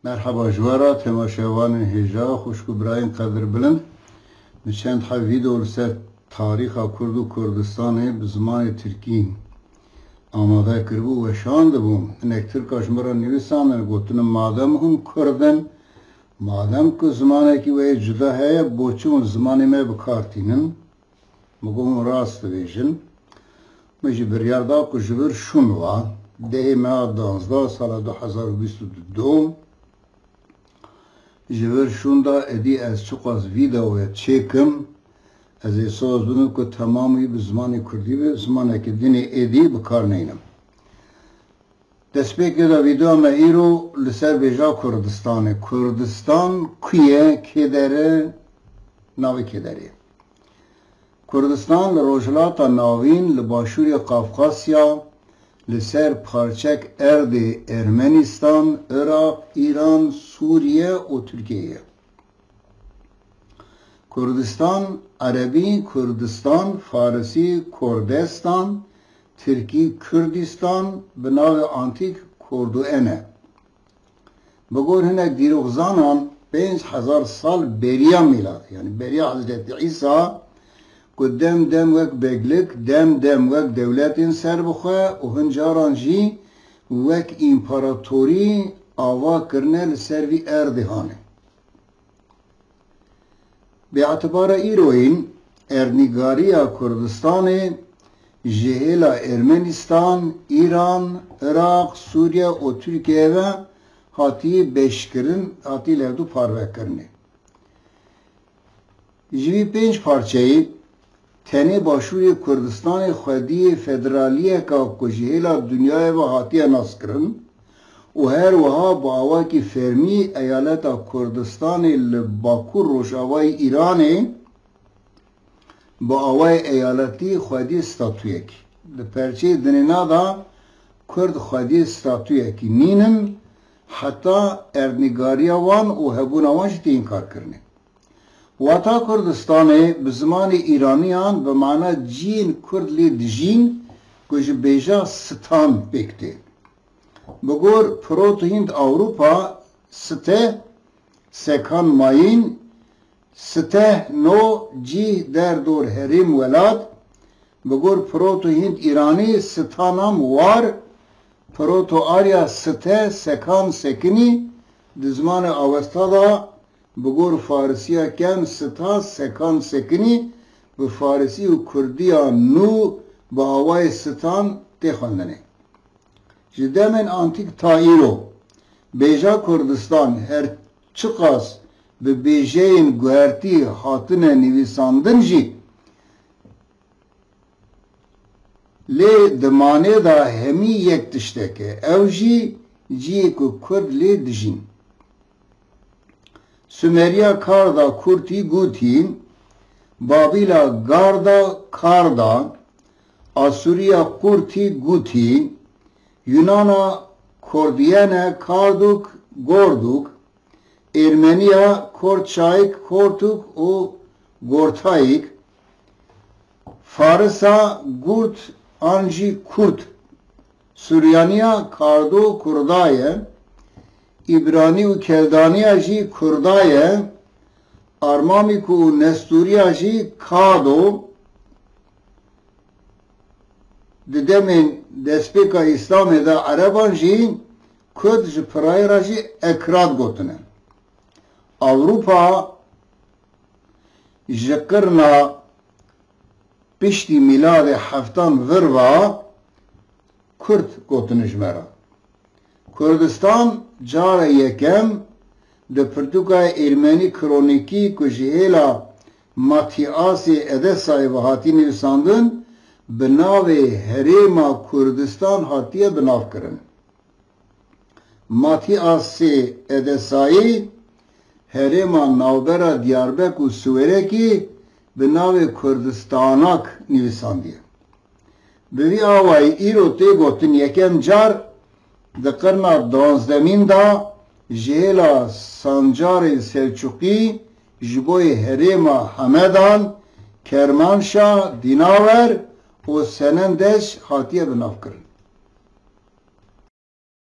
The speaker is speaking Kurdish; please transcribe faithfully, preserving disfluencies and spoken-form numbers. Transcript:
Merheba ji we re temaşevanên hêja, xwişk û birayên qedirbilind. Min çend heb vîdeo li ser tarîxa Kurd û Kurdistanê bi zimanê tirkî amade kiribû û weşandibû. Hinek tirka ji min re nivîsandin, gotin, madem hûn Kurd in, madem ku zimanekî we yê cuda heye, boçi hûn zimanê me bi kar tînin? Min got, hûn rast dibêjin. Min jî biryar da ku ji vir şûn wa, dehê meha duwazdeh sala du hezar û bîst û du, ji vir şûn da êdî ez çiqas vîdeoya çêkim, ez ê soz bidim ku temamî bi zimanê kurdî be, zimanekî din ê êdî bi kar neynim. Destpêkê de vîdeoya me îro li ser bêja Kurdistanê. Kurdistan ku ye, kê der e, navê kê derê? Kurdistan li Rojhilata Navîn, li Başûrê Qafqasya, li ser parçek erdê Ermenîstan, Iraq, Îran, Sûriye û Tirkiye ye. Kurdistan, erebî Kurdistan, farisî Kordestan, tirkî Kurdistan, bi navê antîk Kordoen e. Bi gor hinek dîrokzanan, pênc hezar sal beriya mîlad, yanî beriya Hezretî Îsa, ku dem dem wek beglik, dem dem wek dewletên serbixwe û hin caran jî wek împaratorî ava kirine li ser vî erdê hanê. Bi îtibara îroyîn, erdnîgariya Kurdistanê ji hêla Ermenîstan, Îran, Iraq, Sûriye û Tirkiye ve hatî beşkirin, hatî levdû parvekirinê. Ji vî pênc parçeyî, tenê Başûrê Kurdistanê xwediyê federaliyeka ku ji hêla dinyayê ve hatiye naskirin û her wiha bi awakî fermî eyaleta Kurdistanê li Bakur Rojavayê Îranê bi awayê eyaletî xwedî statuyekî. Di perçeyê dinêna de Kurd xwedî statuyekî nînin, heta erdnîgariya wan û hebûna wan jî tê înkarkirinê. Wata Kurdistanê bi zimanê Îraniyan bi mana ciyên Kurd lê dijîn ku ji bêja sitan pêk tê. Bi gor Proto-Hînd Ewropa, site, sekan mayîn, site, no, cîh, der, dor, herêm, welat, bi gor Proto-Hînd Îranî, sitanam war, Proto-Arya, site, sekan, sekinî, di zimanê Awesta de, bi gor Farisiya kem, sita, sekan, sekinî, bi Farisî û Kurdiya nû bi awayê sitan tê xwendinê. Ji demên antîk ta îro, bêja Kurdistan her çiqas bi bêjeyên guhertî hatine nivîsandin jî, lê di manê de hemî yek tiştek e, ew jî ciyê ku Kurd lê dijîn. Sumeriya Karda Kurtî Gûtî, Babîla Garda Karda, Asûriya Kurtî Gûtî, Yunana Kordiyene Karduk Gorduk, Ermeniya Korçayik Kortuk û Gortayik, Farisa Gurt an jî Kurt, Suryaniya Kardo Kurda ye, Îbranî û Keldaniya jî Kurda ye, Armamîk û Nestûriya jî Kado, di demên destpêka Îslamê de Ereban jî Kurd ji pirayê re jî Ekrad gotine. Ewropa ji qirna piştî mîladê heftan vir ve Kurd gotine ji me re. Kurdistan cara yekem di pirtûka Ermenî Kronîkî ku ji hêla Matîasê Edesayê ve hatî nivîsandin, bi navê Herêma Kurdistan hatiye binavkirin. Matîasê Edesayî herêma navbera Diyarbek û Siwêrekî bi navê Kurdistanak nivîsandiye. Bi vî awayî îro tê gotin yekem car di qirna duwazdemîn de ji hêla Sancarê Selçûqî ji bo yê herêma Hemedan, Kermanşah, Dînawer û Senendeş hatiye binavkirin.